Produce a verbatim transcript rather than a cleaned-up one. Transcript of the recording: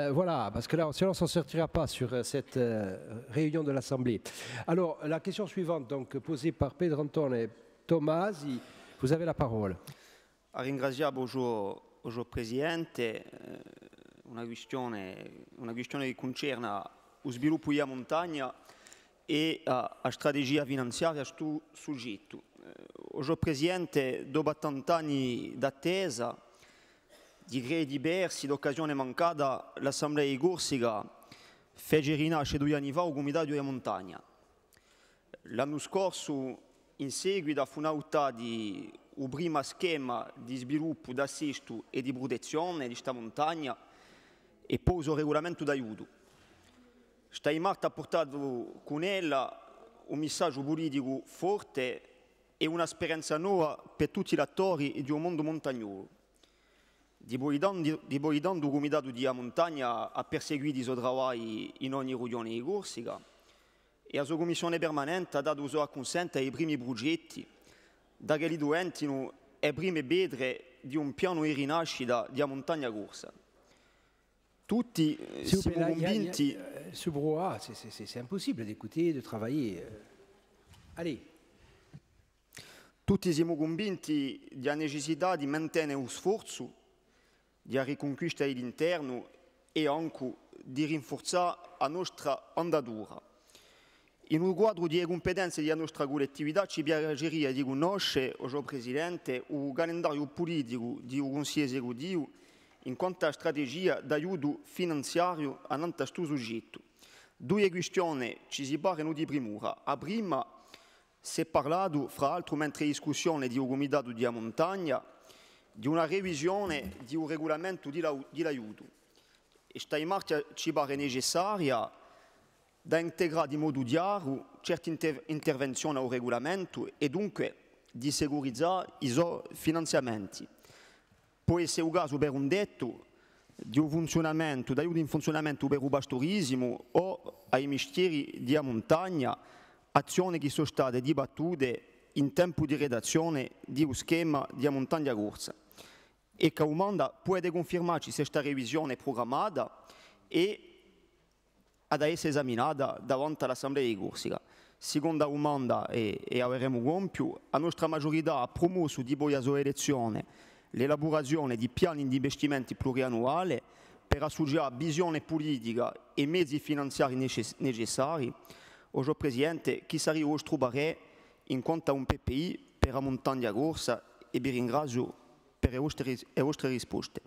Euh, voilà, parce que là, sinon, on s'en sortira pas sur, euh, cette, euh, réunion de l'Assemblée. Alors, la question suivante, donc, posée par Pedro Antone Tomasi, vous avez la parole. À ringrazià vi, o sgiò, o sgiò Presidente, eh, una quistione, una quistione chì cuncerna u sviluppu di a muntagna è a, a strategia finanziaria à stu sughjettu. Eh, o sgiò Presidente, dopu à tant'anni d'attesa, di crediti persi, d'occasione mancata, l'Assemblea di Corsica fece rinasce dui anni fà u Cumitatu di a Muntagna. L'annu scorsu, in seguitu, hà funatu u primu schema di sviluppu, d'assistu è di prutezzione di sta muntagna è po u so regulamentu d'aiutu. Sta dimarta hà purtatu cun ella un missaghju puliticu forte è una speranza nova per tutti l'attori di u mondu muntagnolu. Dipoi tandu, dipoi tandu u Cumitatu di a Muntagna hà perseguitu i so travagli in ogni rughjone di Corsica è a so cummissione permanente hà datu u so accunsente à i primi prugetti, da ch'elli duventinu e prime petre di un pianu di rinascita di a muntagna corsa. Tutti, eh, simu cunvinti. S'il vous plaît, là, il y a, il y a, euh, ce brouhaha, c'est, c'est, c'est, c'est impossible d'écouter, de travailler, euh. Allez. Tutti simu cunvinti di a necessità di mantene u sforzu di a ricunquista di l'internu è ancu di rinfurzà a nostra andatura. In u quadru di e cumpetenze di a nostra cullettività, ci piaceria di cunnosce, o sgiò Presidente, u calendariu puliticu di u Cunsigliu esecutivu in quant'à a strategia d'aiutu finanziariu annant'à stu sughjettu. Duie quistione ci si parenu di primura. A prima, s'hè parlatu, fra l'altru, mentre discussione di u Cumitatu di a Muntagna, di una revisione di u regulamentu di l'au-, di l'aiutu. È sta dimarca ci pare necessaria da integrà di modu chjaru certi inter-, intervenzione à u regulamentu è dunque di securizà i so finanziamenti. Pò esse u casu per un dettu di u funziunamentu, d'aiutu in funziunamentu per u pasturisimu o à i mistieri di a muntagna, azzione chì sò state dibattute in tempu di redazzione di u schema di a muntagna corsa. È chì dumanda, pudete cunfirmacci s'è sta revisione hè prugrammata è hà da esse esaminata davanti à l'Assemblea di Corsica. Siconda dumanda, è, è averemu compiu, a nostra maghjurità hà prumossu, dipoi a so elezzione, l'elaburazione di piani d'investimenti pluriannuali per assucià visione pulitica è mezi finanziarii neces-, necessarii. O sgiò Presidente, chì saria u vostru parè in quant'à un P P I per a muntagna corsa? È vi ringraziu per e vostre ris-, e vostre risposte.